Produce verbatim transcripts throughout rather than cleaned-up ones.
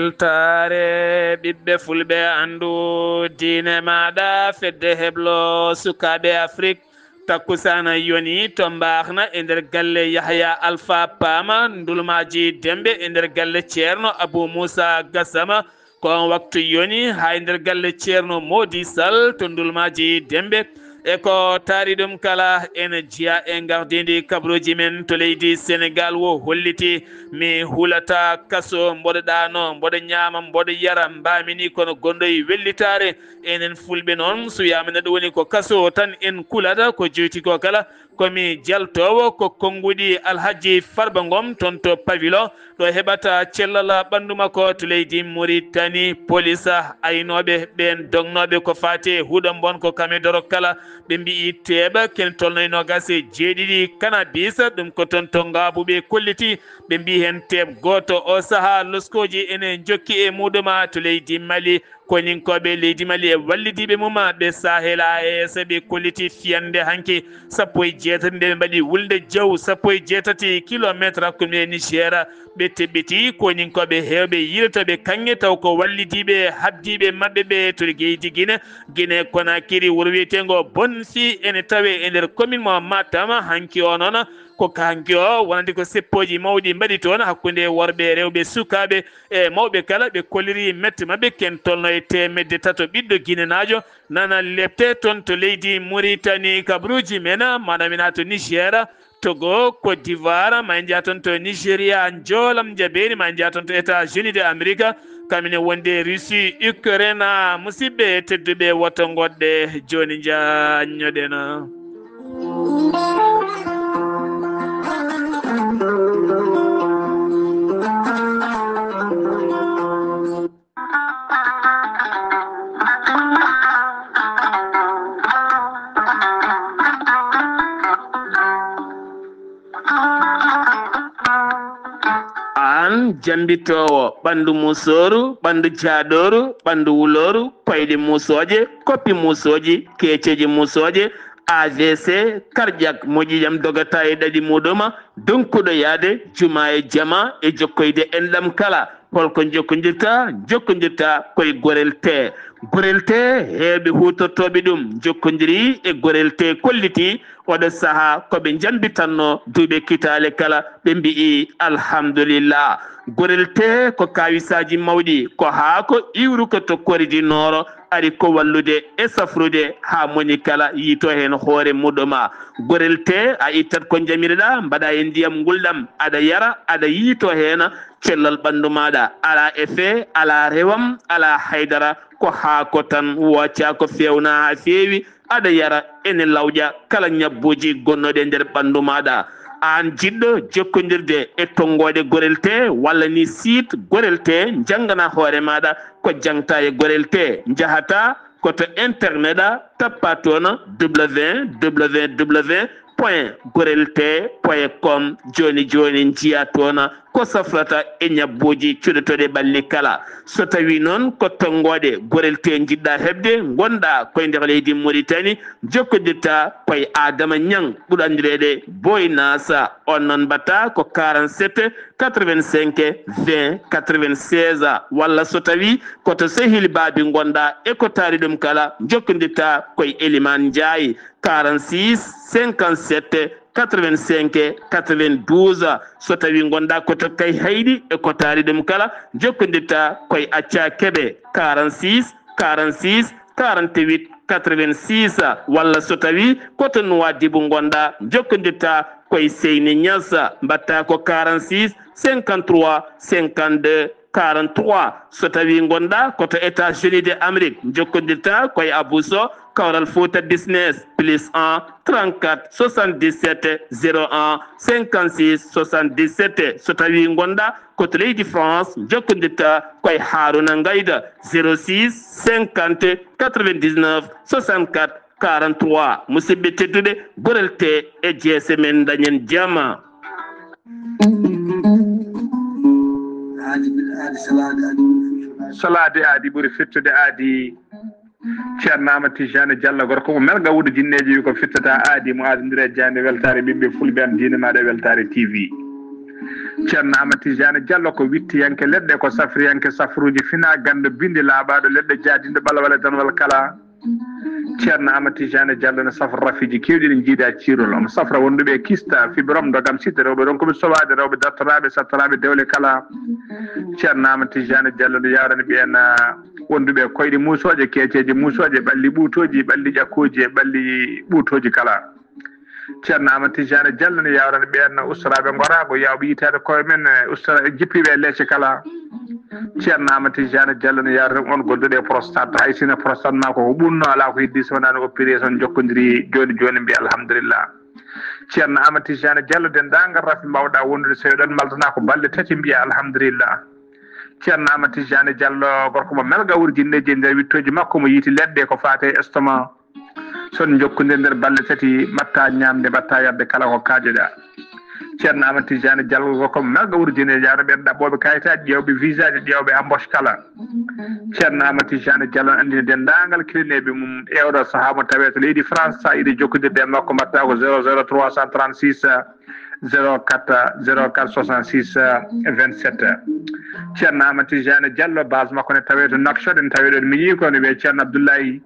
Weltaare ɓiɓɓe fulɓe, anndu diine maaɗa, fedde heblo sukaaɓe Afrik. Takkusaana yoni to Mbaxna e nder galle Yahya Alpha Pama, Ndulmaaji Dembe e nder galle Ceerno Abou Moussa Gassama. Ko on waktu yoni haa e nder galle Ceerno Mody Sall to Ndulmaaji Dembe. E ko taari ɗum kala, ene jeyaa e ngardiindi kabaruuji men to leydi Senegaal, wo holliti: "Mi hulataa kaso, mboɗo ɗaanoo, mboɗo ñaama, mboɗo yara, mbaami ni kono gonɗo e wellitaare." Enen fulɓe noon, so wiyaama neɗɗo woni ko kaso tan en kulata, ko joyti ko kala. Ko mi jaltoowo ko konnguɗi Alhaji Farba Ngom toon to Pavillon, ɗo heɓata cellal ɓanndu makko to leydi Mauritanie. Police, aynooɓe ɓeen dognooɓe ko faati e huɗo mbon ko kame doro kala, ɓe mbiyi teeɓa ken tolno e noogaas e jeeɗiɗi kanabis, ɗum ko toon to Ngaabu ɓe kolliti, ɓe mbiyi heen teeɓ gooto. O sahaa loskooji ene njokki e muɗum to leydi Mali. Koyninkooɓe leydi Mali e wallidiiɓe mum ɓe Sahel A E S ɓe kolliti fiyannde hanki sappo e jeetati nde ɓe mbaɗi wulnde jaw sappo e jeetati kilomeetre hakkunde e Niger. Ɓe teɓɓiti koyninkooɓe heewɓe yiilotooɓe kaŋŋe, taw ko wallidiiɓe habdiiɓe maɓɓe ɓe to leydi Gine, Gine Konakiri, wuro wiyeteengo Bonfi ene tawee e nder commune mo Matam. Hanki o noon, ko hanki o wonande ko seppooji mawɗi mbaɗi toon hakkunde worɓe e rewɓe, sukaaɓe e mawɓe kala. Ɓe kolliri mette maɓɓe ken tolno e teemedde tato ɓiɗɗo ginenaajo nana lepte toon to leydi Mauritanie. Kabaruuji men, maanaam ina to Niger, Togo, Côte d'Ivoire, ma en njaha toon to Nigeria, njoolam njabeeri, ma en njaha toon to États-Unis de Amérique, kamine wonde Russie, Ukraine. Musidɓe tedduɓe, woto ngoɗɗe, jooni njaññoɗen. Aan jambitoowo ɓanndu musooru, ɓanndu jaaɗooru, ɓanndu wulooru, koyɗe musooje, koppi musooji, keeceeji musooje, A V C, cardiaque, moƴƴi jam dogata e ɗaɗi muɗum, donkuɗo yaade juma e jama e jokkoyde enɗam kala. Holko jokkondirta? Jokkondirta koye Gorel Tee. Gorel Tee, heewɓe huutortooɓe ɗum njokkondiri e Gorel Tee, kolliti oɗo sahaa ko ɓe njambitanno duuɓe kitaale kala, ɓe mbi'i alhamdulillah. Gorel Tee ko kaawisaaji mawɗi, ko haako iwruko to Kori du Nord, ari ko wallude e safrude haa moni kala yiito heen hoore muɗum. Gorel Tee, a ittat ko njamireɗaa, mbaɗa e ndiyam ngulɗam, aɗa yara, aɗa yiito heen cellal ɓanndu maaɗa, alaa effet, alaa rewam, alaa haydara, ko haako tan, wooca ko feewna haa feewi, aɗa yara, ene lawƴa kala ñabbuuji gonnooɗi e nder ɓanndu maaɗa. Aan jiɗɗo jokkondirde e tonngooɗe Gorel Tee walla ni site Gorel Tee, njanngana hoore maaɗa ko jaŋta e Gorel Tee, njahata ko to internet a, tappa toon w w w point gorel tee point com. Jooni jooni njiya toon ko safrata e ñabbuuji cuɗotooɗi ɓalli kala. So tawii noon ko tonngooɗe Gorel Tee njiɗɗa heɓde, ngonɗa koye nder leydi Mauritanie, jokkondirta koye Adama Ñaŋ, ɓurɗo anndireede Boy Nasa. On noon mbaɗta ko quarante-sept quatre-vingt-cinq vingt quatre-vingt-seize, walla so tawii ko to sehil baabi ngonɗa e ko taari ɗum kala, jokkondirta koye Eliman Njaay, quarante-six cinquante-sept quatre-vingt-cinq quatre-vingt-douze. So tawii ngonɗa ko to Kayhayɗi e ko taari ɗum kala, jokkondirta koye Acca Keɓe, quarante-six quarante-six quarante-huit quatre-vingt-six, walla so tawii ko to Nuwaadibu ngonɗa, jokkondirta koye Seyni Ñas, mbaɗta ko quarante-six cinquante-trois cinquante-deux quarante-trois. So tawii ngonɗa ko to États-Unis de Amérique, jokkondirta koye Abou Sow, Kawral Fouta Business, plus un trente-quatre soixante-dix-sept zéro un cinquante-six soixante-dix-sept. So tawii ngonɗa ko to leydi France, jokkondirta koye Haruna Ngayda, zéro six cinquante quatre-vingt-dix-neuf soixante-quatre quarante-trois. Musidɓe tedduɓe, Gorel Tee e jeese men, dañen jama. Aadi, aadi salaade, aadi ɓuri fettude. Salaade aadi ɓuri fettude aadi. Ceerno Amadou Tijani Diallo, gorko mo Merga Wuudo Jinneeji, wi ko fittata aadi mo aadondire e jaande weltaare ɓiɓɓe fulɓe, an diine maaɗa e weltaare T V. Ceerno Amadou Tidiane Diallo ko wittiyanke leɗɗe, ko safriyanke safruuji fina ganndo binndi laaɓaaɗo leɗɗe jaadinɗo ɓalwale danwal kala. Ceerno Amadou Tidiane Diallo no safra rafiiji keewɗi ɗi njiidaa ciirol. Omo safra wonduɓe e kista, fibrome, ndogam, site, rewɓe ronkuɓe sowaade, rewɓe dartoraaɓe, sattoraaɓe dewle kala. Ceerno Amadou Tidiane Diallo no yawrani ɓeen, ah, wonduɓe e koyɗe muusooje, keeceeje muusooje, ɓalli ɓuutooji, ɓalli ƴakkooji e ɓalli ɓuutooji kala. Ceerno Amadou Tidiane Diallo no yawrani ɓeen ustoraaɓe ngoraago, yawɓe yitaade koye men, eh, ustora-, jippiiɓe e leece kala. Ceerno Amadou Tidiane Diallo no yawrani on gonduɗo e prostate, hay sino prostate ma ko ko ɓunno alaa ko heddi so wonaa no opérer son jokkondiri jooni jooni mbiya alhamdulillah. Ceerno Amadou Tidiane Diallo denndaangal rafi mbawɗa wondude so eɗon maltana ko balɗe tati mbiya alhamdulillah. Ceerno Amadou Tidiane Diallo gorko mo melga wurjinneeji e nder wittooji makko mo yiiti leɗɗe ko faate estomac. Son jokkondir nder balɗe tati, mbatta ñamde, mbatta yarde kala ko kaajoɗa. Ceerno Amadou Tidiane Diallo ko melga wurjine jaano ɓen ɗaɓɓooɓe kayitaaji, ƴeewɓe visaaji, ƴeewɓe embauche kala. Ceerno Amadou Tidiane Diallo no anndina denndaangal kilineeɓe mum e oɗo sahaa mo tawee to leydi France, sa yiɗi jokkondirde e makko mbatta ko zéro zéro trois cent trente-six zéro quatre zéro quatre soixante-six vingt-sept. Ceerno Amadou Tidiane Diallo, base makko ne tawee to Nouakchott, en tawee ɗon miñi ko no wiyee Ceerno Abdoulaye.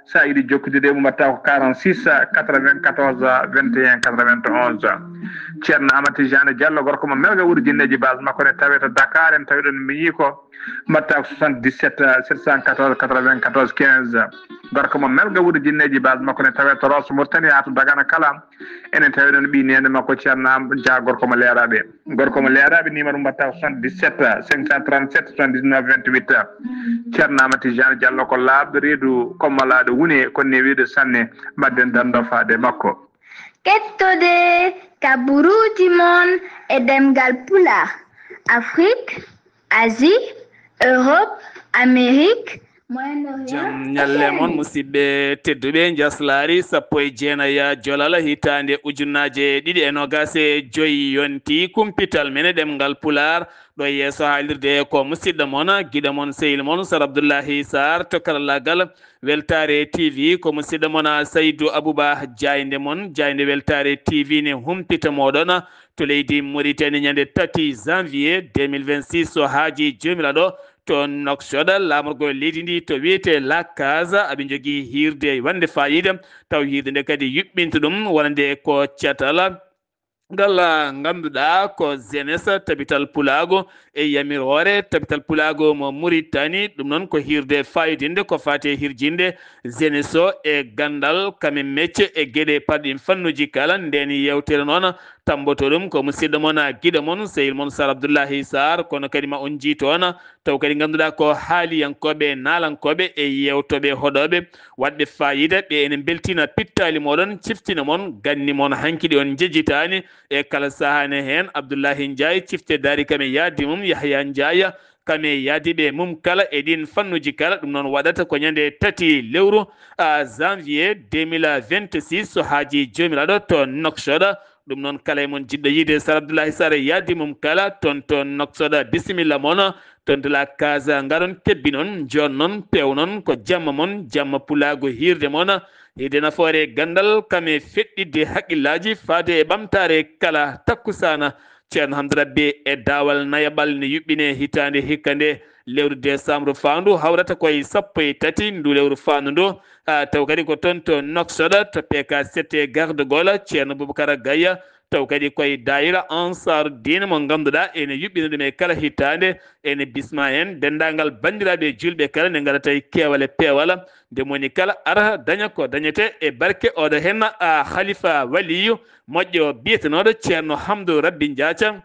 Sa yiɗi jokkondirde e mum mbatta ko quarante-six quatre-vingt-quatorze vingt et un quatre-vingt-onze. Ceerno Amadou Tidiane Diallo, gorko mo melga wuro jinneeji, base makko ne tawee to Dakar, en tawee ɗon miñi ko mbatta ko soixante-dix-sept sept cent quatorze quatre-vingt-quatorze quinze. Gorko mo melga wuro jinneeji, base makko ne tawee to Rosso Mauritanie haa to Dagana kala. Enen tawi ɗon ɓii neene makko Ceerno Am Dia, gorko mo Leeraaɓe. Gorko mo Leeraaɓe, numéro mbatta ko soixante-dix-sept cinq cent trente-sept soixante-dix-neuf vingt-huit. Ceerno Amadou Tidiane Diallo ko laaɓɗo reedu, kommalaaɗo wune, ko newiiɗo sanne. Mbaɗden dando faade makko. Kettode kaburuuji mon e ɗemngal Pulaar, Afrique, Asie, Europe, Amérique, Moyen-Orient. Jam ñalle mon, musidɓe tedduɓe. Njaslaari sappo e jeenaya Jolal, hitaande ujunaaje ɗiɗi e noogaas e joy, yonti kumpital men e ɗemngal Pulaar. Ɗo yeeso haalirde ko musidɗo mon, giɗo mon, sehil mon, Sar Abdullahi Sarr to karallaagal Weltaare T V. Ko musidɗo mon, Saydu Abuba, jaaynde mon, jaaynde Weltaare T V ne humpita mooɗon to leydi Mauritanie, ñande tati janvier deux mille vingt-six, so haaji Joomiraaɗo, to Nouakchott, laamorgo leydi ndi, to wiyetee La Case. Aɓe njogii hiirde wonde faayiida, taw hiirde nde kadi yuɓɓinta ɗum wonande ko catal ngal, ah, ngannduɗaa ko jeunesse, tabital pulaagu e yamiroore tabital pulaagu mo Mauritanie. Ɗum noon ko hiirde faayidinnde ko faati e hirjinde jeunesse o e ganndal, kam e mecce e geɗe parɗi fannuuji kala. Ndeen yeewtere noon, tamboto ɗum ko musidɗo mon, giɗo mon, sehil mon Sar Abdullahi Sarr, kono kadi ma on njii toon taw kadi ngannduɗaa ko haaliyankooɓe, naalankooɓe e yeewtooɓe, hoɗooɓe waɗɓe faayiida, ɓe ene mbeltina pittaali mooɗon, ciftina mon, ganni mon hanki ɗi on njejjitaani e kala sahaa ne heen. Abdullahi Njaay, cifte daari kam e yaadi mum, Yahya Njaay, kam e yaadiiɓe mum kala e ɗiin fannuuji kala. Ɗum noon waɗata ko ñande tati lewru, a, janvier deux mille vingt-six, so haaji Joomiraaɗo to Nouakchott. Ɗum noon, kala e mon jiɗɗo yiide Sar Abdullahi Sarr e yaadi mum kala, toon to Nouakchott, bisimilla mon, toon to La Case, ngaron kebbinon, njoonnon, peewnon, ko jamma mon, jamma pulaagu hiirde mon, hiirde nafoore ganndal, kam e feɗɗitde haqqillaaji faade e ɓamtaare kala takkusaana. Ceerno Hamdu Rabbi e daawal nayaɓal ne yuɓɓine hitaande hikka nde, lewru décembre faandu hawrata koye sappo e tati ndu lewru faandu ndu. Ah, taw kadi ko toon to Nouakchott, to P K sept e Garde Gaulle, Ceerno Boubacar Gaye, taw kadi koye daayira Ansaaru Diine mo ngannduɗaa ene yuɓɓina ɗum e kala hitaande, ene bisma heen denndaangal banndiraaɓe juulɓe kala nde ngarata e keewal e peewal, nde moni kala ara daña ko dañetee e barke oɗo heen, a, halifa waliyu moƴƴo biyetenooɗo Ceerno Hamdu Rabbi Njaaca.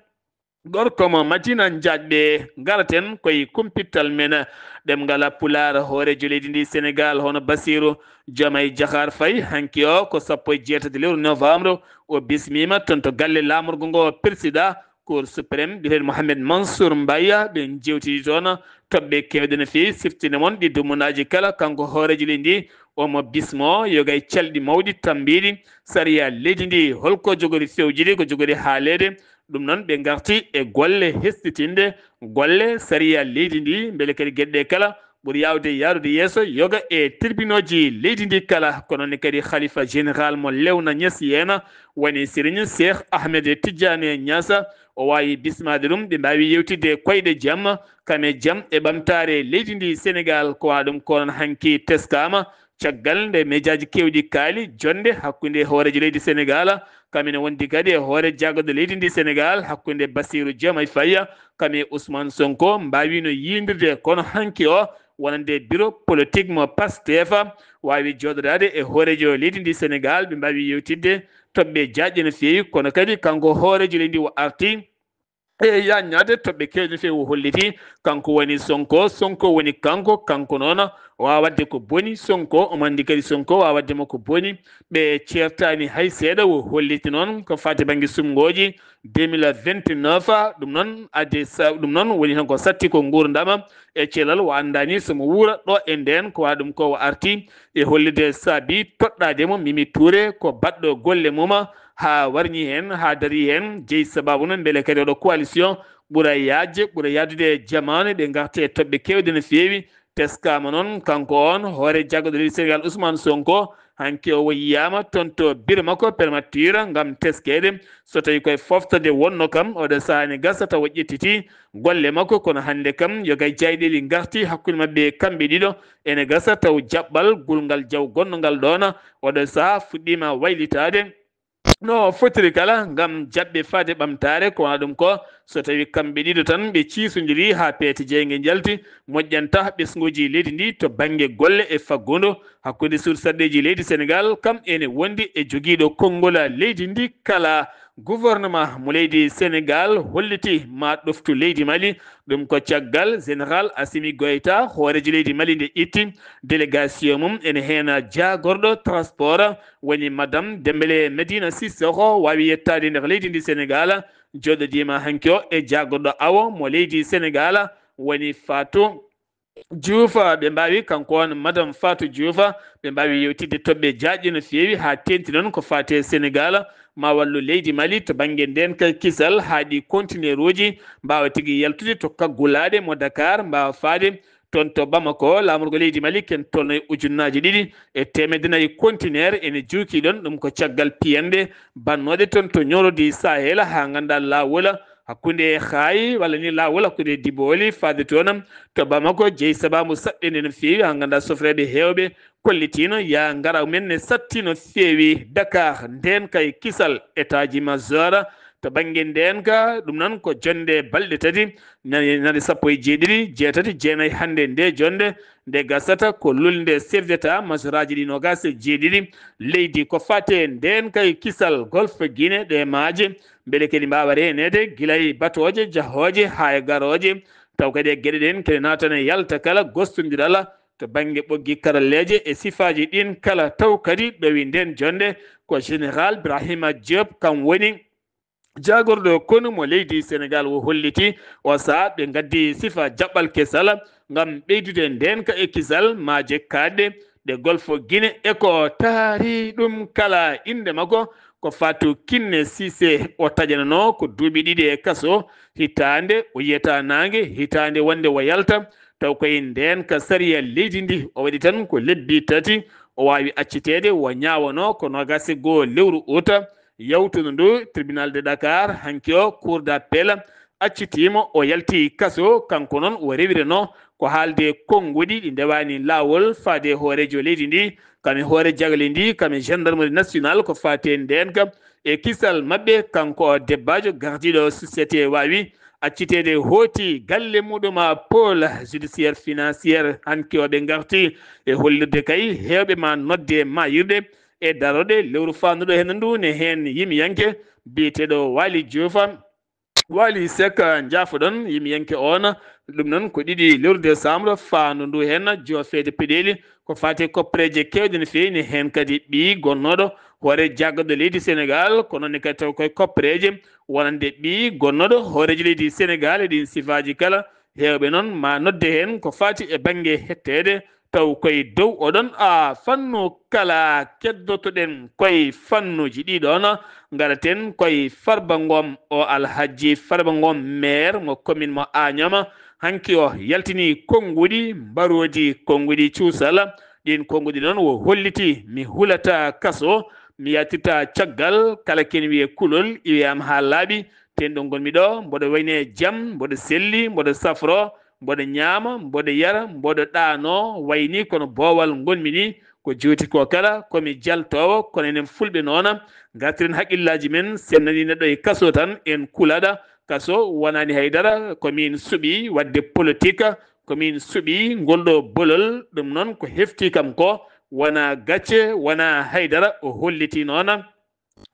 Gorko mo Madina Njaajɓe, ngaraten koye kumpital men ɗemngal Pulaar. Hooreejo leydi ndi Senegaal, hono Basiiru Jomay Jahaar Fay, hanki o ko sappo e jeetati lewru novembre, o bismiima toon to galle laamorgo ngo, Presida Cour Suprême, biyeteeɗo Mohamed Mansour Mbaye. Ɓe njeewtidi toon toɓɓe keewɗe no feewi, siftinde mon ɗi dumunaaji kala. Kanko hooreejo leydi ndi, omo bismoo yoga e calɗi mawɗi tammbiiɗi sariya leydi ndi, holko jogori fewjide, ko jogori haaleede. Ɗum noon, ɓe ngarti e golle hesɗitinde golle sariya leydi ndi, mbele kadi geɗe ɗe kala ɓuri yaawde yaarude yeeso, yoga e tribunauji leydi ndi kala. Ko noon ne kadi Khalifa général mo Léona Niassène, woni Serigne Cheikh Ahmed Tidiane Niass, O waawi bismaade ɗum, ɓe mbaawi yewtidde koyɗe jam, kam e jam e ɓamtaare leydi ndi Senegaal. Ko wa ɗum ko noon hanki teskaama, caggal nde mejaaji keewɗi kaali, jonnde hakkunde hooreejo leydi Senegaal, kam ene wondi kadi e hoore jaagorɗo leydi ndi Senegaal, hakkunde Bassirou Diomaye Faye, kam e Ousmane Sonko, mbaawino yiindirde, kono hanki o, wonande bureau politique mo Pastef, waawi jooɗodaade e hooreejo leydi ndi Senegaal, ɓe mbaawi yewtidde toɓɓe jaajɗe no feewi, kono kadi kanko hooreejo leydi ndi o arti e yaññaade toɓɓe keewɗe no feewi. O holliti kanko woni Sonko, Sonko woni kanko, kanko noon o waawaa waɗde ko boni, Sonko omo anndi kadi Sonko waawaa waɗde mo ko boni. Ɓe ceertaani hay seeɗa. O holliti noon ko faati bannge suɓngooji deux mille vingt-neuf, ɗum noon addi sa-, ɗum noon woni tan ko satti ko nguurndam e cellal, o anndaani so mo wuura ɗo e ndeen, ko wa ɗum ko o arti e hollitde saabi toɗɗaade mo Mimi Touré ko baɗɗo golle mum haa warñi heen, haa darii heen, jeyi sabaabu noon mbele kadi oɗo coalition ɓura yaajde, ɓura yahdude e jamaanu, ɓe ngarta e toɓɓe keewɗe no feewi. Teskaama noon kanko oon hoore jaggorɗo leydi Senegaal Ousmane Sonko, hanki o yiyaama toon to bureau makko primature ngam teskeede so tawii koye foftorde wonnoo kam. Oɗo sahaa ene gasa tawa o ƴettitii golle makko, kono hannde kam yoga e jayɗeeli ngarti hakkunde maɓɓe kamɓe ɗiɗo. Ene gasa taw jaɓɓal gulngal jaw gonngal ɗoon oɗo sahaa fuɗɗiima waylitaade no fotiri kala ngam jaɓɓe faade ɓamtaare. Ko wona ɗum ko so tawii kamɓe ɗiɗo tan ɓe ciisondirii haa peete jeynge njalti, moƴƴanta ɓesnguuji leydi ndi to bannge golle e faggudu hakkunde suudu sarɗeeji leydi Senegaal. Kam ene wondi e jogiiɗo konngol leydi ndi kala. Gouvernement mo leydi Senegaal holliti ma ɗoftu leydi Mali. Ɗum ko caggal Général Assimi Goïta, hooreejo leydi Mali, nde itti délégation mum, ene heen jaagorɗo transport, woni Madame Dembélé Medina Sissoko, waawi yettaade nder leydi ndi Senegaal, jooɗodiima hanki o e jaagorɗo awo mo leydi Senegaal, woni Fatou Diouf. Ɓe mbaawi, kanko on Madame Fatou Diouf, ɓe mbaawi yewtidde toɓɓe jaajɗe no feewi, haa teeŋti noon ko faati e Senegaal, ma wallu leydi Mali to bannge ndeenka e kisal, haa ɗi kontineeruuji mbaawa tigi yaltude to kaggulaaɗe mo Dakar, mbaawa faade toon to Bamako. Laamorgo leydi Mali ken tolno e ujunnaaji ɗiɗi e teemedde nayi kontineer ene juuki ɗoon. Ɗum ko caggal piyanɗe bannooɗe toon to ñoorodi Sahel, haa nganndaa laawol hakkunde Xaay, walla ni laawol hakkunde Dibooli faade toon to Bamako, jeyi sabaabu saɗɗende no feewi, haa nganndaa sofreeɓe heewɓe kollitiino yaa ngara men ne satti no feewi. Dakar, ndeenka e kisal, état-major to bannge ndeenka, ɗum noon ko jonnde balɗe tati, ñande, ñande sappo e jeeɗiɗi, jeetati, jeenayi hannde nde jonnde, nde gasata ko lulnde chef d'état-majoraaji ɗi noogaas e jeeɗiɗi leydi. Ko faati e ndeenka e kisal Golfe Guinée, ɗe maaje, mbele kadi mbaawa reeneede gila e batooje jahooje haa e garooje, taw kadi e geɗe ɗeen kadi naatana e yalta kala gostondiral to bannge ɓoggi karalleeje e sifaaji ɗiin kala, taw kadi ɗowi ndeen jonnde ko Général Birahima Diop, kam woni jaagorɗo konu mo leydi Senegaal. O holliti o sahaa ɓe ngaddi sifa jaɓɓal kesal ngam ɓeydude ndeenka e kisal maaje kaaɗɗe ɗe Golfe Guinée e ko taari ɗum kala. Innde makko ko Fatou Kiné Cissé. O taƴananoo ko duuɓi ɗiɗi e kaso, hitaande o yiyata naange, hitaande wonde o yalta, taw koye ndeenka sariya leydi ndi o waɗi tan ko lebbi tati, o waawi acciteede, o ñaawanoo ko noogaas e goo lewru uta, yawtundu ndu tribunal de Dakar, hanki o cour d'appel accitiimo, o yalti kaso. Kanko noon o rewiranoo ko haalde konnguɗi ɗi ndewaani laawol faade hooreejo leydi ndi, kam e hoore jagle ndi, kam e gendarmerie nationale ko faati e ndeenka e kisal maɓɓe. Kanko o debbaajo gardiiɗo société waawi acciteede, hooti galle muɗum pôle judiciaire financière. Hanki o ɓe ngarti e hollirde kay heewɓe ma nodde maayirɗe e darooɗe lewru faanduɗo heen ndu, ne heen yimiyanke biyeteeɗo Waly Diouf. Waly Seck, njaafoɗon yimiyanke on. Ɗum noon ko ɗiɗi lewru décembre faandu ndu heen joofeede peɗeeli ko faati e koppereeje keewɗe no feewi, ne heen kadi ɓiy gonnooɗo hoore jaagorɗo leydi Senegaal, ko noon ne kadi taw koye koppereeje wonande ɓiy gonnooɗo hooreejo leydi Senegaal e ɗiin sifaaji kala. Heewɓe noon ma nodde heen ko faati e bannge hetteede, taw koye dow oɗon a fannu kala. Keddotoɗen koye fannuuji ɗiɗon, ngaraten koye Farba Ngom. O Alhaji Farba Ngom, maire mo commune mo Agnam, hanki o yaltini konnguɗi mbaroodi, konnguɗi cuusal. Ɗiin konnguɗi noon o holliti, mi hulata kaso, mi yaltirta caggal, kala ken wiye kulol iwe am haa laaɓi, Ten ɗo ngonmi ɗo, mboɗo wayni e jam, mboɗo selli, mboɗo safro, mboɗo ñaama, mboɗo yara, mboɗo ɗaano, wayni kono boowal ngonmi ni, ko juuti ko kala, ko mi jaltoowo, kono enen fulɓe noona, ngartiren haqqillaaji men, si en nanii neɗɗo e kaso tan, en kulaɗa, kaso wonaani haydara, ko min suɓi waɗde politique, ko min suɓi ngol ɗo bolol, ɗum noon ko hefti kam ko, wonaa gacce, wonaa haydara, o holliti noona.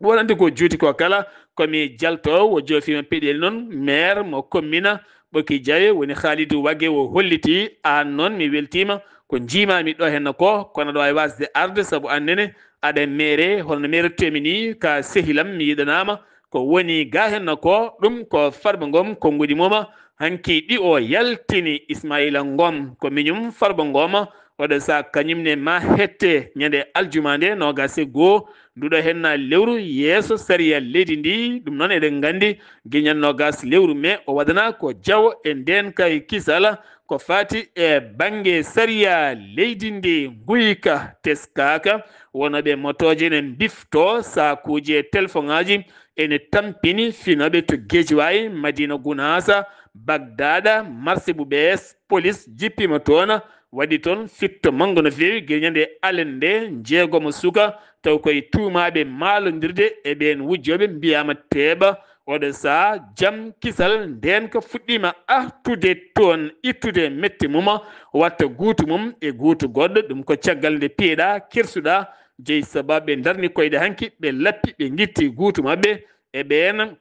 Wonande ko juuti ko kala, ko mi jaltoowo, joofiima peɗeeli noon, meer mo kommina, Ɓoki Jawe, woni Khalidou Wage o holliti, aan noon mi weltiima, ko njiimaami ɗo henna ko, kono ɗo ay wasde arde, sabu aan nene, aɗa meere, hono no meeretemi ni, ka sehilam, mi yiɗanaama, ko woni ga henna ko, ɗum ko Farba Ngom, konnguɗi moma, hanki ɗi o yaltini Ismaila Ngom, ko miñum Farba Ngoma, oɗo sa kañum ne ma hette ñande aljuma nde noogas e goo, nduɗo henna lewru yeeso sariya leydi ndi, ɗum noon eɗen nganndi, giñan noogas lewru me o waɗana ko jawo e ndeen kay kisala, ko fati e bannge sariya leydi ndi nguyka teskaaka, wonooɓe motooje ne mbifto saakuuji e telefoŋaaji, ene tampini finooɓe to Geejiwaay, Madina Gunaasa, Bagdaada, marse bu bees, polis jippiima toon, waɗi toon fitto manngo no feewi, gila ñande alende njeegomo suka, taw koye tuumaaɓe maalondirde e ɓeen wujjooɓe mbiyaama teeɓa, oɗo sahaa jam kisal ndeenka fuɗɗiima artude toon, ittude mette mum, watta guutu mum e guutu goɗɗo, ɗum ko caggal nde piyeɗaa, kersuɗaa, jeyi sababu ɓe ndarni koyɗe hanki, ɓe lappi, ɓe ngitti guutu maɓɓe e ɓeen.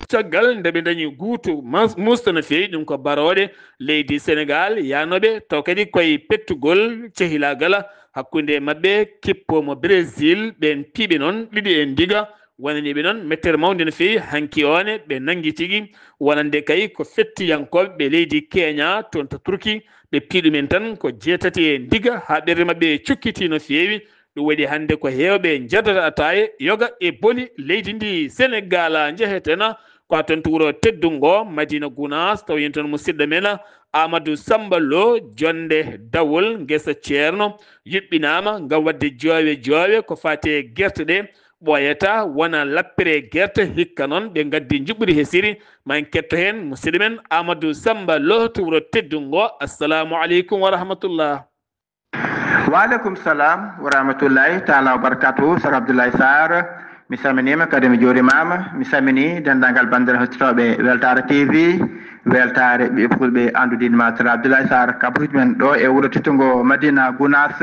Caggal nde ɓe dañi guutu mas-, musto no feewi, ɗum ko barooɗe leydi Senegaal yahnooɓe, taw kadi koye pettugol cehilaagal hakkunde maɓɓe, kippo mo Brésil, ɓeen piiɓe noon ɗiɗi e ndiga, wonaniiɓe noon mettere mawnde no feewi, hanki oone ɓe nanngi tigi, wonande kay ko fettiyankooɓe ɓe leydi Keña, toon to Turki, ɓe pii ɗumen tan ko jeetati e ndiga, haa ɓerɗe maɓɓe cukkitii no feewi, ɗum waɗi hannde ko heewɓe njaddata ataaya, yoga e boli leydi ndi Senegaal. Njeheten ko haa toon to wuro teddungo Madina Gunaas, taw yen toon musidɗo men Amadou Samba Lo, jonnde dawol ngesa Ceerno yuɓɓinaama ngam waɗde joowe joowe ko faati e gerte ɗe ɓooyata wona lappere gerte, hikka noon ɓe ngaddi njuɓɓudi he siri. Ma en ketto heen musidɗo men Amadou Samba Lo to wuro teddungo. Assalamu aleykum wa rahmatullah. Wa aleykum salam wa rahmatullahi taala wa barakatuhu. Sar Abdoulaye Sarr, mi salminiima, kadi mi juurimaama. Mi salmini denndaangal banndiraaɓe hettotooɓe Weltaare T V, Weltaare ɓiɓɓe fulɓe anndude ma. Sar Abdoulaye Sarr, kaburuuji men ɗo e wuro teddungo Madina Gunaas,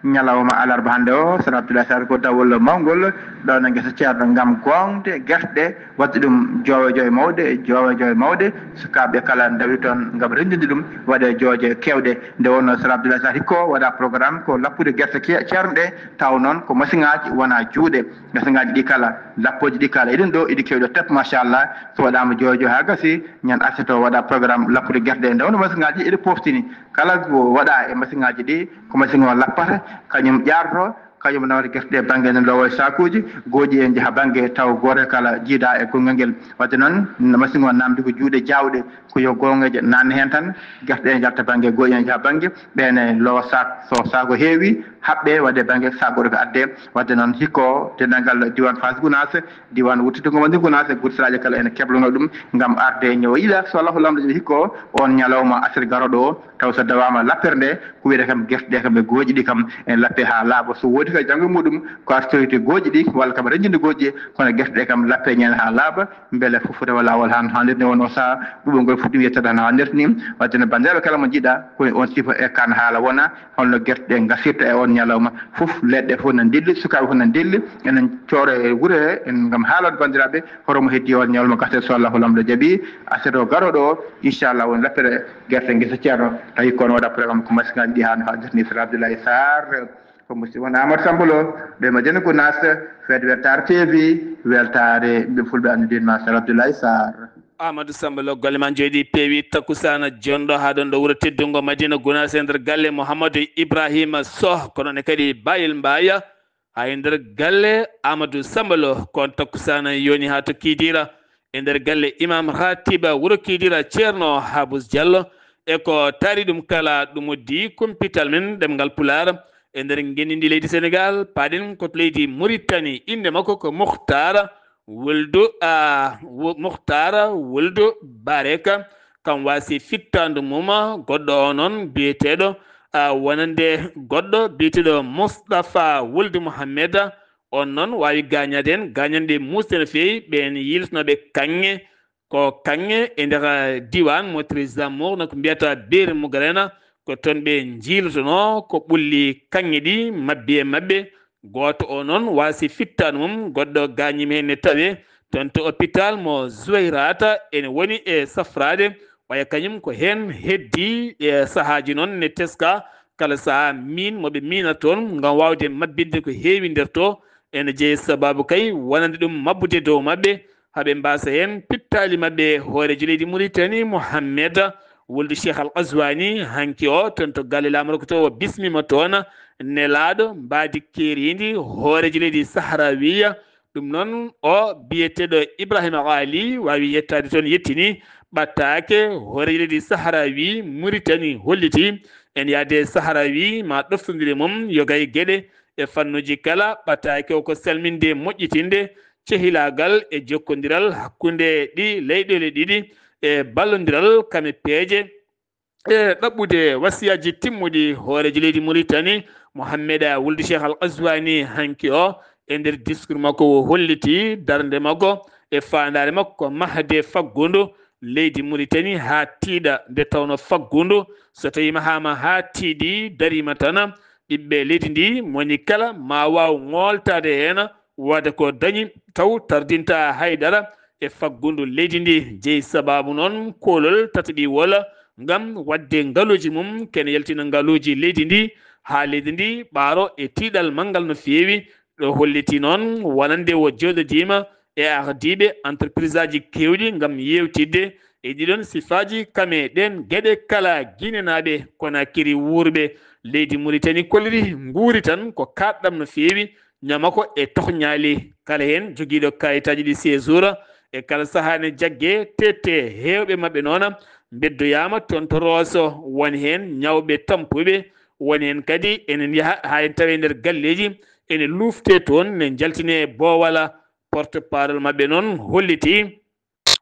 ñalawma alarba hannde o. Sar Abdoulaye Sarr, ko dawol mawngol ɗo no ngesa Ceerno ngam gooŋde gerte, waɗde ɗum joowe joowe mawɗe, joowe joowe mawɗe, sukaaɓe kala ndawi toon ngam renndinde ɗum, waɗe jooje keewɗe. Nde wonnoo Sar Abdoulaye Sarr hikko waɗa programme ko lappude gerte ke-, ceerno ɗe, taw noon ko masiŋaaji wona juuɗe. Masiŋaaji ɗi kala, lappooji ɗi kala, eɗin ɗo, eɗi keewɗi tep, machallah. So waɗaama joowe joowe haa gasi, ñande aset o waɗa programme lappude gerte ɗe. Nde wonnoo masiŋaaji eɗi pooftini, kala ko waɗa e masiŋaaji ɗi, ko masiŋ o lappata, kañum ƴaarto, kañum nawata gerte ɗe bannge ene loowa e saakuuji, gooƴi en njaha bannge taw gooto kala jiida e gonngal ngel. Waɗde noon, no masiŋ o naamnde ko juuɗe jaawɗe, ko yo goongeejo naatne heen tan, gerte ɗe njalta bannge, gooƴi en njaha bannge, ɓeen e loowa saak, so saak o heewi, haɓɓe, waɗe bannge saak gooto ko adde. Waɗde noon, hikko denndaangal diiwaan Faas Gunaas, diiwaan wuro teddungo Madina Gunaas e gure seraaji kala ene keblonoo ɗum ngam arde ñawo yiɗa, so Allahu Laamɗo jaɓi hikko oon ñalawma aset garooɗo o, taw so dawaama lappere nde, ko wiyetee kam gerte ɗe kam e gooƴi ɗi kam en lappe haa laaɓa. So woodi kadi janngo e muɗum ko artoyde gooƴi ɗi walla kam renndinde gooƴi ɗi, kono gerte ɗe kam lappe ñande haa laaɓa, mbele fof rewa laawol haa no haanirta ni. Wonnoo sahaa ɓuuɓol ngol fuɗɗii yettodaade haa no haanirta ni. Waɗde no banndiraaɓe kala mo njiɗa ko e oon sifa e kaan haala wona, holno gerte ɗe ngasirta e oon ñalawma. Fof leɗɗe fof na ndelli, sukaaɓe fof na ndelli, enen cooro e wuro he, en ngam haalande banndiraaɓe hoto mo heddi oon ñalawma gasa, so Allahu Laamɗo jaɓi, aset o garooɗo o, inchallah, woni lappere gerte ngesa Ceerno. Tawi kono waɗa programme ko masiŋaaji ɗi haa no haanirta ni. Sar Abdoulaye Sarr, ko musidɗo mon Amadou Samba Lo, ɗo e Madina Gunaas, fedde Weltaare T V, Weltaare ɓe fulɓe anndude ma, Sar Abdoulaye Sarr. Amadou Samba Lo, golle ma njooɗi peewi. Takkusaana jonɗo haa ɗoon ɗo wuro teddungo Madina Gunaas e nder galle Mouhamadou Ibrahima Soh, kono ne kadi Bayel Mbaaya. Haa e nder galle Amadou Samba Lo, ko on takkusaana yoni haa to Kidira, e nder galle Imam Khatiba wuro Kidira, Ceerno Habous Diallo, e ko taari ɗum kala, ɗum uddi kumpital men ɗemngal Pulaar e nder ngenndi leydi Senegaal. Paaɗen ko to leydi Muritani, innde makko ko Mukhtar Wuldu, a, Wu-, Mukhtar Wuldu Bareka, kam waasi fittaandu mum. Goɗɗo o noon biyeteeɗo, a, wonande goɗɗo biyeteeɗo Mustafa Wuldu Muhammeda, on noon waawi gaañaade en gaañanɗe muusɗe no feewi. Ɓeen yiiltnooɓe kaŋŋe, ko kaŋŋe e nder diiwaan mo Trésor Mour, no ko mbiyata Beeri Mugarena, ko toon ɓe njiiltonoo ko ɓulli kaŋŋe ɗi mabbi e maɓɓe. Gooto o noon waasi fittaandu mum, goɗɗo gaañiima heen ne tawee toon to hôpital mo Zuwayrata, ene woni e safraade. Waya kañum ko heen heddii e sahaaji noon ne teska, kala sahaa miin mo ɓe miina toon ngam waawde mabbinde ko heewi nder to. Ene jeyi sabaabu kay wonande ɗum mabbude dow maɓɓe, haa ɓe mbaasa heen pittaali maɓɓe. Hooreejo leydi Muritani, Mohammed Wuldu Cheikh Al Qazwani, hanki o toon to galle laamorgo to, o bismiima toon nelaaɗo mbaadi keeriindi hooreejo leydi Sahrawiya. Ɗum noon, o biyeteeɗo Ibrahima Ali waawi yettaade toon, yettini ɓattaake hooreejo leydi Sahrawi Muritani, holliti en yaade Sahrawi ma ɗoftondire mum yoga e geɗe e fannuuji kala. Ɓattaake o ko salminde moƴƴitinde cehilaagal e jokkondiral hakkunde ɗi leyɗeele ɗiɗi e ballondiral kame peeje e ɗaɓɓude wasiyaaji timmuɗi hooreejo leydi Muritani, Mohammed Wuldu Cheikh Al Qazwani, hanki o. E nder diskur makko, o holliti darnde makko e faandaare makko mahde faggundu leydi Muritani haa tiiɗa, nde tawnoo faggundu so tawii mahaama haa tiiɗi, dariima tan, ɓiɓɓe leydi ndi moni kala ma waaw ŋooltaade heen, waɗa ko dañi taw tardinta hay dara e faggundu leydi ndi. Jeyi sabaabu noon koolol tataɓiwol ngam waɗde ngaluuji mum, kene yaltina ngaluuji leydi ndi haa leydi ndi ɓaaro e tiiɗal manngal no feewi. Ɗo holliti noon wonande o jooɗodiima e ardiiɓe entreprise aji keewɗi ngam yeewtidde e ɗiɗon sifaaji kame ɗeen geɗe kala. Ginenaaɓe Konakiri wuurɓe leydi Muritani kolliri nguuri tan ko kaaɗɗam no feewi, ñamako e tohñaali. Kala heen jogiiɗo kayitaaji ɗi séjour e kala sahaa ne jagge tette. Heewɓe maɓɓe noon mbeddoyaama toon to Rooso, won heen ñawɓe tampuɓe, won heen kadi ene yaha haa en tawa e nder galleeji, ene luufte toon, ne njaltine boowal. Porte parole maɓɓe noon holliti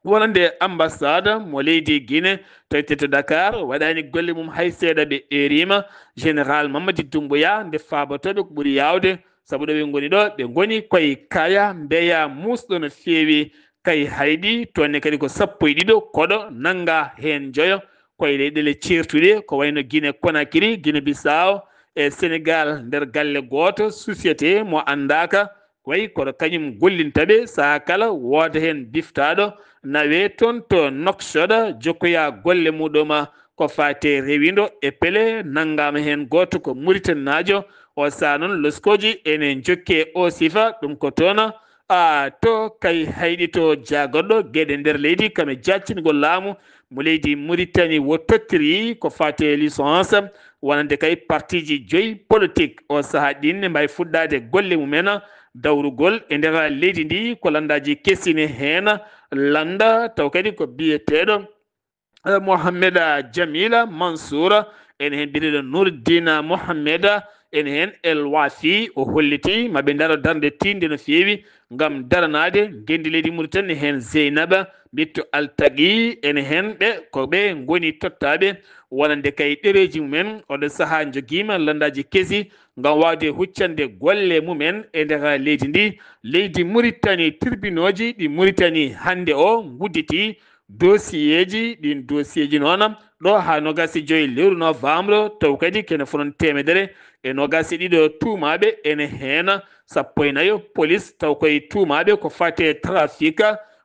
wonande ambassade mo leydi Guinée tawetee to Dakar waɗaani golle mum hay seeɗa, ɓe eeriima Général Mamadi Doumbouya nde faabatooɓe ko ɓuri yaawde, sabu ɗo ɓe ngoni ɗo, ɓe ngoni koye kaya mbeya muusɗo no feewi. Kay hayɗi toon ne kadi ko sappo e ɗiɗo koɗo nannga heen joyo koye leyɗeele ceertuɗe ko wayno Guinée Conakry, Guinée Bissau e Sénégal nder galle gooto, société mo anndaaka. Way kono kañum gollinta ɓe, sahaa kala wooda heen biftaaɗo, nawee toon to Nouakchott, jokkoya golle muɗum. Ko faate rewindo e pele, nanngaama heen gooto ko Muritaninaajo. O sahaa noon loskooji ene njokke o sifa, ɗum ko toon, a, to kay hayɗi to jaagorɗo geɗe nder leydi, kam e jaccingol laamu mo leydi Muritani, wo tottiri ko faate licence, wonande kay partiiji joyi politique. O sahaa ɗiin ne mbaawi fuɗɗaade golle mumen dawrugol e nder leydi ndi, ko lanndaaji kesi ne heen lannda, taw kadi ko biyeteeɗo, eh, Mohamed Jamila Mansour, ene heen biyeteeɗo Nourdine Mohamed, ene heen El Wafi, o holliti ma ɓe ndaro darnde tiiɗnde no feewi ngam daranaade ngenndi leydi Muritani, heen Zeynaba Bittu Altagi, ene heen ɓe, ko ɓe ngoni tottaaɓe wonande kay ɗereeji mumen. Oɗo sahaa njogiima lanndaaji kesi ngam waawde huccande golle mumen e nder leydi ndi. Leydi Muritani, tirbinooji ɗi Muritani hannde o ngudditi dosiyeeji, ɗiin dosiyeeji noon ɗo haa noogaas e joy lewru novembre, taw kadi kene fof noon teemedere e noogaas e ɗiɗo tuumaaɓe, ene heen sappo e nayo polis, taw koye tuumaaɓe ko fate trafic,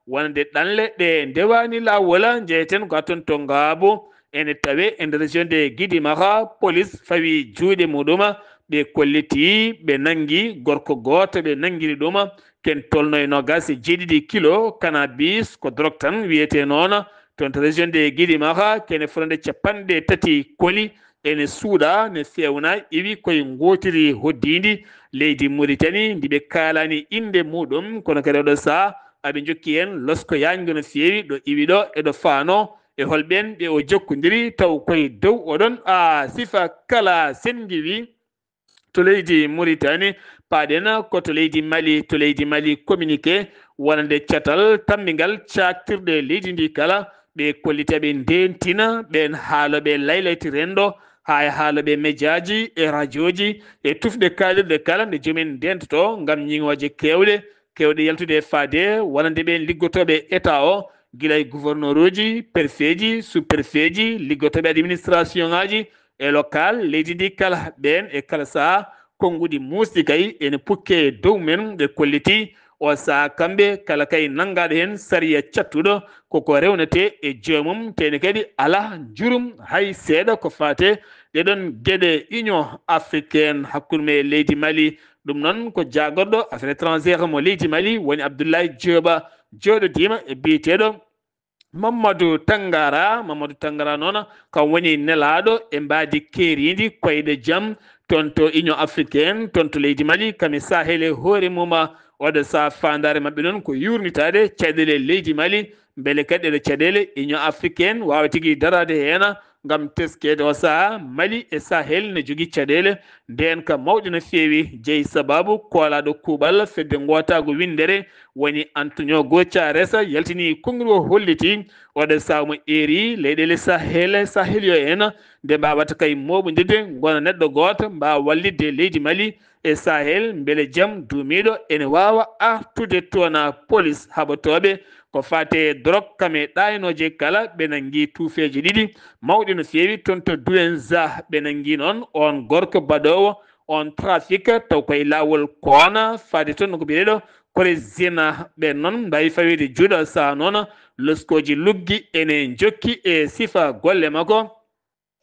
wonande ɗanle ɗe ndewaani laawol, njeyeten ko haa toon to Ngaabo, ene tawee e nder région de Guidimaxa, polis fawi juuɗe muɗum, ɓe kolliti, ɓe nanngi gorko gooto, ɓe nanngiri ɗum, ken tolno e noogaas e jeeɗiɗi kilo cannabis, ko drogue tan wiyetee noon, toon to région de Guidimaxa, kene fotande capanɗe tati koli, ene suuɗa, ne fewna, iwi koye ngootiri hoddiindi leydi Muritani, ndi ɓe kaalaani innde muɗum, kono kadi oɗo sahaa aɓe njokki en losko yaajngo no feewi, ɗo iwi ɗo, eɗo faano e hol ɓeen ɓe o jokkondiri, taw koye dow oɗon, a, sifa kala senngiwi. To leydi Muritani, Paaɗen ko to leydi Mali, to leydi Mali, communiqué wonande catal tammbingal caaktirɗe leydi ndi kala, ɓe kollita ɓe ndeentina ɓeen haalooɓe laylayti renndo, haa e haalooɓe mejaaji e rajooji e tufɗe kaalirɗe kala nde joom en ndeentoto ngam ñiŋooje keewɗe, keewɗe yaltude e faade wonande ɓeen liggotooɓe État o, gila e gouverneur uji, préfet ji, sous-préfet ji, liggotooɓe administration ŋaaji e local leydi ndi kala, ɓeen e kala sahaa konnguɗi muusɗi kay ene pukke e dow men, ɓe kolliti o sahaa kamɓe kala kay nanngaaɗo heen sariya cattuɗo koko rewnete e joomum, tene kadi alaa njurum hay seeɗa ko faate ɗeɗon geɗe. Union africaine hakkunde mum e leydi Mali, ɗum noon ko jaagorɗo affaire étrangère mo leydi Mali woni Abdoulaye Dioba, jooɗodiima e biyeteeɗo Mamadou Tangara. Mamadou Tangara noon kam woni nelaaɗo e mbaadi keeriindi koyɗe jam toon to Union africaine, toon to leydi Mali, kam e Sahel e hoore mum. Oɗo sahaa faandaare maɓɓe noon ko yuurnitaade caɗeele leydi Mali, mbele kadi ɗeɗo caɗeele Union africaine waawa tigi daraade heen ngam teskeede o sahaa. Mali e Sahel ne jogii caɗeele ndeen ka mawɗe no feewi, jeyi sabaabu koolaaɗo kuuɓal fedde ngootaagu winndere woni Antonio Guterres yaltini konngol o holliti oɗo sahaa mo eeri leyɗeele Sahel, Sahel yo en, nde mbaawata kay mooɓondirde ngona neɗɗo gooto, mbaawa wallitde leydi Mali e Sahel, mbele jam duumiiɗo ene waawa artude toon. Polis haɓotooɓe ko faati e dorog kam e ɗaaynooje kala, ɓe nanngi tuufeeje ɗiɗi mawɗe no feewi toon to Douenza. Ɓe nanngi noon oon gorko baɗoowo oon trafic, taw koye laawol koona faade toon no ko biyeteeɗo Korezina. Ɓeen noon mbaawi faweede juuɗe sahaa noon loskooji luggi ene njokki e sifa golle makko.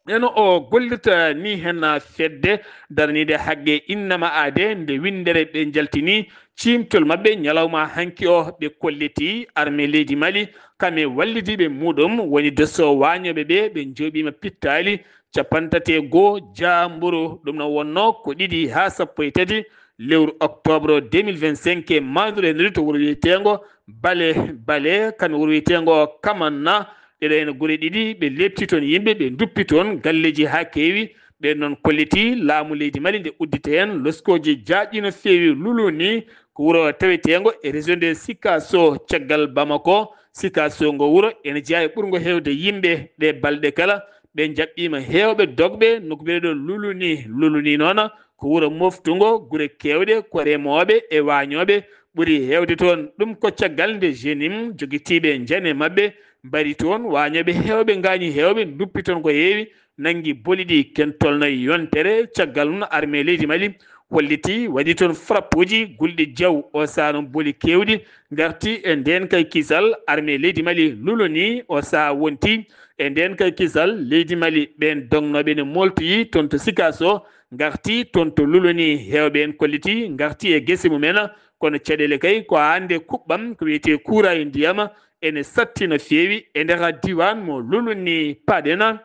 Eno o gollirta ni heen fedde daraniinde haqqe innama aade nde winndere ɓe njaltini ciimtol maɓɓe ñalawma hanki o, ɓe kolliti armée leydi Mali kam e wallidiiɓe muɗum woni doso waañooɓe ɓe, ɓe njooɓiima pittaali cappanɗe tati e goo jaamburu. Ɗum no wonnoo ko ɗiɗi haa sappo e tati lewru octobre deux mille vingt-cinq e maanduru e ndu to wuro wiyeteengo Bale, Bale, kam e wuro wiyeteengo Kamanna. Ɗeɗo heen gure ɗiɗi, ɓe leepti toon yimɓe, ɓe nduppi toon galleeji haa keewi. Ɓeen noon kolliti laamu leydi Mali nde udditi heen loskooji jaajɗi no feewi. Luluni ko wuro taweteengo e région de Sikasso, caggal Bamako. Sikasso ngo wuro ene jeyaa e ɓurngo heewde yimɓe ɗe balɗe kala. Ɓe njaɓɓiima heewɓe dogɓe nokku biyeteeɗo Luluni. Luluni noon ko wuro moftungo gure keewɗe, ko remooɓe e waañooɓe ɓuri heewde toon. Ɗum ko caggal nde jenim jogitiiɓe njane maɓɓe mbari toon, waañooɓe heewɓe ngaañi, heewɓe nduppi toon ko heewi, nanngi boli ɗi ken tolno e yontere. Caggal noon armée leydi Mali holliti, waɗi toon frappuuji gulɗi jaw, o sahaa noon boli keewɗi ngarti e ndeen kay kisal. Armée leydi Mali luluni o sahaa wonti e ndeen kay kisal leydi Mali, ɓeen dognooɓe ne mooltoyi toon to Sikasso, ngarti toon to Luluni, heewɓe heen kolliti ngarti e gese mumen, kono caɗeele kay ko hannde kuɓɓam ko wiyetee kuuraa e ndiyam ene satti no feewi e nder diiwaan mo Luluni. Paaɗen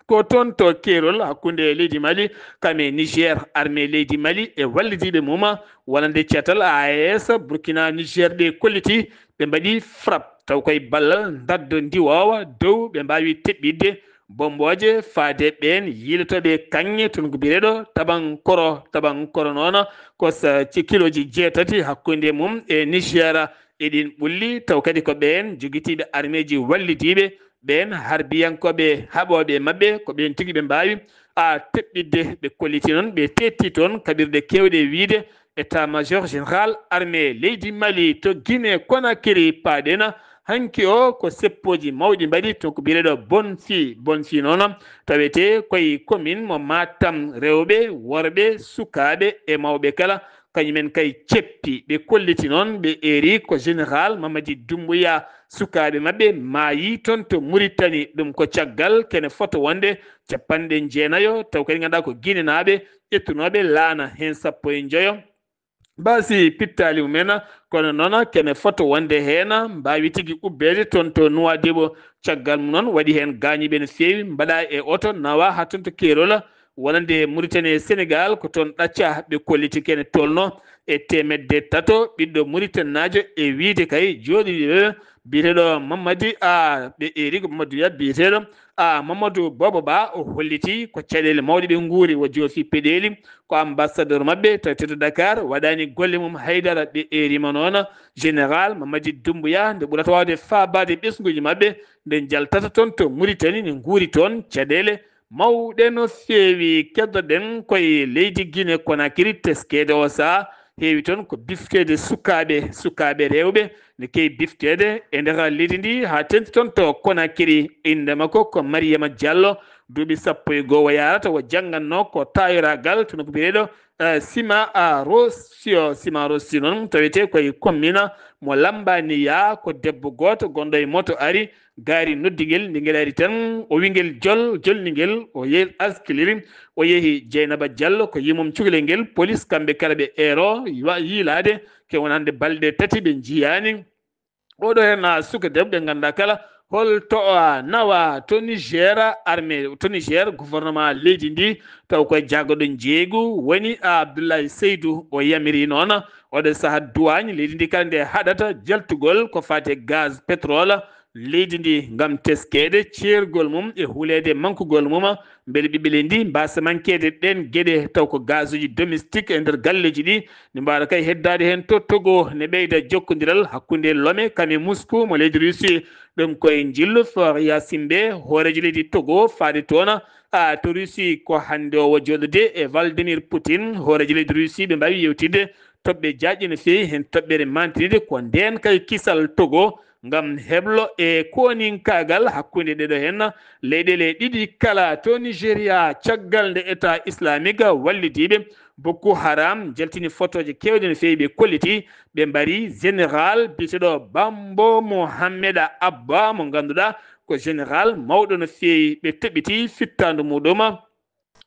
ko toon to keerol hakkunde leydi Mali kam e Niger, armée leydi Mali e wallidiiɓe mum wonande catal A E S Burkina Niger ɗe kolliti, ɓe mbaɗi frappe taw koye ballal ndaddo ndiwoowa dow, ɓe mbaawi teɓɓitde bommbooje faade ɓeen yiilotooɓe kaŋŋe toon ko biyeteeɗo Tabankoro. Tabankoro noon ko sa-, ci-, kilooji jeetati hakkunde mum e Niger e ɗiin ɓulli, taw kadi ko ɓeen jogitiiɓe armeeji wallidiiɓe, ɓeen harbiyankooɓe haɓooɓe maɓɓe, ko ɓeen tigi ɓe mbaawi a teɓɓitde. Ɓe kolliti noon, ɓe teetti toon kaɓirɗe keewɗe wiyde État-major général armée leydi Mali. To Guinée Conakry paaɗen, hanki o ko seppooji mawɗi mbaɗi toon ko biyeteeɗo Bonfi. Bonfi noon tawetee koye commune mo Matam, rewɓe, worɓe, sukaaɓe e mawɓe kala, kañumen kay ceppi. Ɓe kolliti noon, ɓe eeri ko général Mamadi Doumbouya, sukaaɓe maɓɓe maayi toon to Mauritanie. Ɗum ko caggal kene fota wonde cappanɗe jeenayo, taw kadi ngannduɗaa ko Guinénaaɓe ƴettunooɓe laana, heen sappo e njoyo mbaasi pittaali mumen, kono noon kene fota wonde heen mbaawi tigi ubbeede toon to Nouadhibou. Caggal mum noon waɗi heen gaañiiɓe no feewi, mbaɗaa e oto, nawaa haa toon to keerol wonande Mauritanie e Sénégal, ko toon ɗacca ɓe kolliti kene tolno e teemedde tato ɓiɗɗo Muritaninaajo e wiyde kay jooɗiiɓe ɓe biyeteeɗo Mamadi a ɓe eeri ko Mamadou Ya biyeteeɗo a Mamadou Bobo Ba o hollitii ko caɗeele mawɗe ɓe nguuri o joofi peɗeeli ko ambassadeur maɓɓe tawi to Dakar waɗaani golle mum haydara ɓe eeriima noon général Mamadi Doumbouya nde ɓurata waawde faabaade ɓesnguuji maɓɓe nde njaltata toon to Mauritanie ne nguuri toon caɗeele mawɗe no feewi. Keddoɗen koye leydi Guinée Conakry teskeede o sahaa heewi toon ko bifteede sukaaɓe sukaaɓe rewɓe ne keewi bifteede e nder leydi ndi haa teeŋti toon to Conakry. Innde makko ko Mariama Diallo, duuɓi sappo e goo o yahrata o janngannoo ko taayiraagal to nokku biyeteeɗo eh, Sima a Rosio Sima Rosio noon tawetee koye commune mo Lambaniya ko debbo gooto gonɗo e moto ari gaari noddi ngel nde ngel ari tan o wi ngel jol jolni ngel o yehi askiliri o yehi Jeynaba Diallo ko yimum cukalel ngel police kamɓe kala ɓe eero wa- yiilaade ke wonande balɗe tati ɓe njiyaani. Oɗo heen suka debbo ɓe ngannduɗaa kala hol to nawa to Niger armée to Niger gouvernement leydi ndi taw koye jaggoɗo njeeygu woni Abdoulaye Seydou o yamiri noon oɗo saha duwaañ leydi ndi kala nde haɗata jaltugol ko faati e gaz pétrole leydi ndi ngam teskeede ceergol mum e huleede mankugol mum mbele ɓiɓɓe leydi ndi mbaasa mankeede ɗeen geɗe taw ko gazuji domestique e nder galleeji ɗi ne mbaɗa kay heddaade heen to Togo ne ɓeyda jokkondiral hakkunde Lome kam e Moscou mo leydi Russie. Ɗum koye njillu Florian Simbe hooreejo leydi Togo faade toon a to Russie ko hannde o wo jooɗode e Vladimir Poutine hooreejo leydi Russie ɓe mbaawi yewtidde toɓɓe jaajɗe no feewi heen toɓɓere mantiniide ko ndeen kay kisal Togo ngam heblo e kooninkaagal hakkunde ɗeɗo heen leyɗeele ɗiɗi kala to Nigeria caggal nde État islamique wallidiiɓe Boko Haram jaltini fotooje keewɗe no feewi ɓe kolliti ɓe mbari général biyeteeɗo Bambo Mohammeda Abba mo ngannduɗaa ko général mawɗo no feewi ɓe toɓɓiti fittaandu muɗum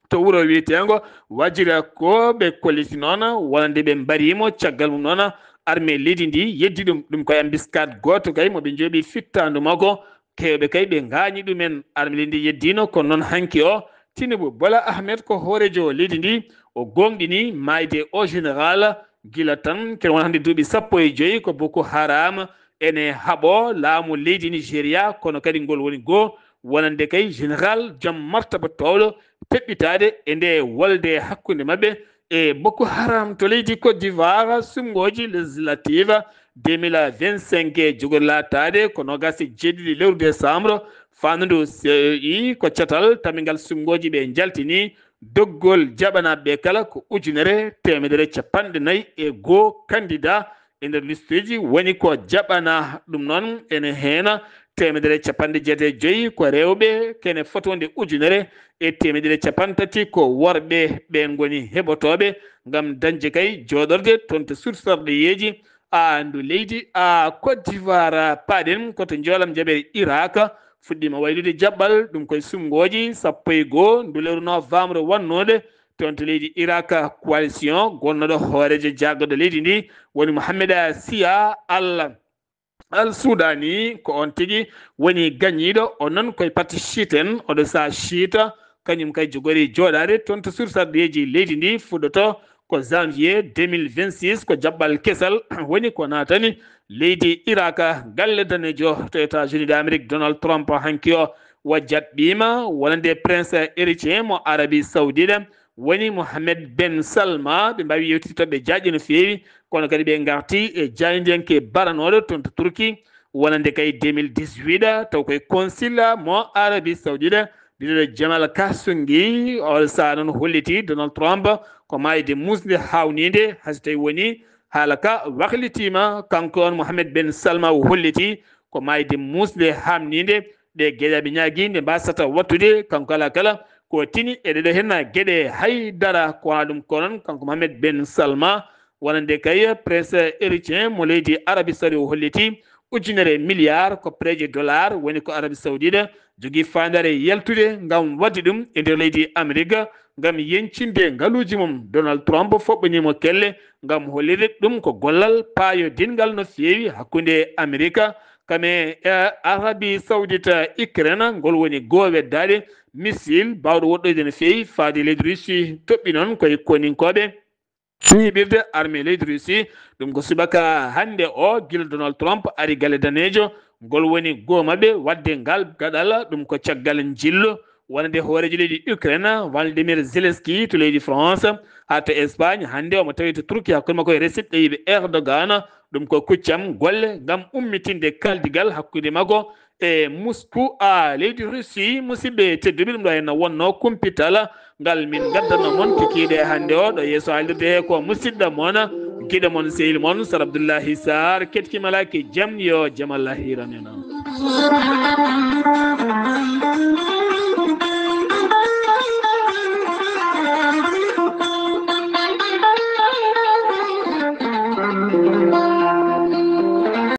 to wuro wiyeteengo Wajira ko ɓe kolliti noon wonande ɓe mbariimo caggal mum noon armée leydi ndi yeddi ɗum ɗum koye embuscade gooto kay mo ɓe njooɓi fittaandu makko keewɓe kay ɓe ngaañi ɗumen armée leydi ndi yeddiino kono noon hanki o Tinubu Bola Ahmed ko hooreejo leydi ndi o gooŋɗini maayde o général gila tan kene wona hannde duuɓi sappo e joyi ko Boko Haram ene haɓo laamu leydi Nigeria kono kadi ngol woni goo wonande kay général joom martaba toowɗo teɓɓitaade e nde wolde hakkunde maɓɓe e Boko Haram to leydi Côte d'Ivoire suɓngooji législative deux mille vingt-cinq e jogori laataade ko noogaas e jeeɗiɗi lewru décembre faandu ndu C E I ko catal tamingal suɓngooji ɓe njaltini doggol jaɓanaaɓe ɓe kala ko ujunere teemedere capanɗe nayi e goo kandida e nder listeeji woni ko jaɓanaa ɗum noon ene heena teemedere capanɗe jeetati e joyi ko rewɓe kene fotonde ujunere e teemedere capantati ko worɓe ɓe ngoni heɓotooɓe ngam dañde kay jooɗorde toon to sursarɗeyeeji a ndu leydi a Côte d'Ivoire paaɗen koto njoolam jaɓere Irak fuɗɗiima waylude jaɓɓal ɗum koye suɓngooji sappo e goo ndu lewru novembre wannooɗo toon to leydi Irak coalition gonnooɗo hooreejo jaagorɗo leydi ndi woni Mohamed Sia Al Al Sudani ko on tigi woni gañiiɗo o noon koye parti chiite en oɗo saha chiite kañum kay jogori jooɗaade toon to sursardeeji leydi ndi fuɗɗoto ko janvier deux mille vingt-six ko jaɓɓal kesal woni ko naatani leydi Irak galle danejo to États-Unis d'Amérique Donald Trump hanki o wa jaɓɓiima wonande prince héritier mo Arabie Saoudite woni Mohamed Ben Salma ɓe mbaawi yewtidde toɓɓe jaajɗe no feewi kono kadi ɓe ngarti e jaayndiyanke baranooɗo toon to Turki wonande kay deux mille dix-huit taw koye consul mo Arabie Saoudite biyeteeɗo Jamal Khashoggi oɗo saha noon holliti Donald Trump ko maayde muusnde haawninde hay so tawi woni haala ka waklitiima kanko on Mohamed Ben Salma o holliti ko maayde muusnde haamninde ɗe geɗe aɓe ñaagi nde mbasata wattude kanko kala kala ko tini e ɗeɗo hen geɗe hay dara ko wona ɗum ko noon kanko Mohamed Ben Salma wonande kay prince héritier mo leydi Arabie Saoudi o holliti ujunere milliard ko prêt de dollar woni ko Arabie Saoudite jogii faandaare yaltude ngam waɗde ɗum e nder leydi Amerika ngam yeñcinde ngaluuji mum. Donald Trump foɓɓaniimo kelle ngam hollirde ɗum ko gollal paayodinngal no feewi hakkunde Amerika kam e Arabie Saoudite. Ukraine ngol woni goo weddaade missile baawɗo woɗɗoyde no feewi faade leydi Russie toɓɓi noon koye koninkooɓe. Hiɓirde armée leydi Russie, ɗum ko subaka hannde o, gila Donald Trump ari galle daneejo, ngol woni goo maɓɓe waɗde ngal gaɗal, ɗum ko caggal njillu wonande hooreejo leydi Ukraine, Volodymyr Zelensky to leydi France, haa to Espagne. Hannde omo tawi to Turquie hakkunde makko e Recep Tayyip Erdogan. Ɗum ko kuccam golle ngam ummitinde kaldigal hakkunde makko e Moscou a leydi Russie. Musidɓe tedduɓe, ɗum ɗo henna wonno kumpital ngal min gaddanno mon kikiiɗe hannde o ɗo yeeso haalirde he ko musidɗo mon, giɗo mon, sehil mon, Sar Abdoullahi Sarr. Keɗkimalaaki jam, yo jam Allah hiiran en.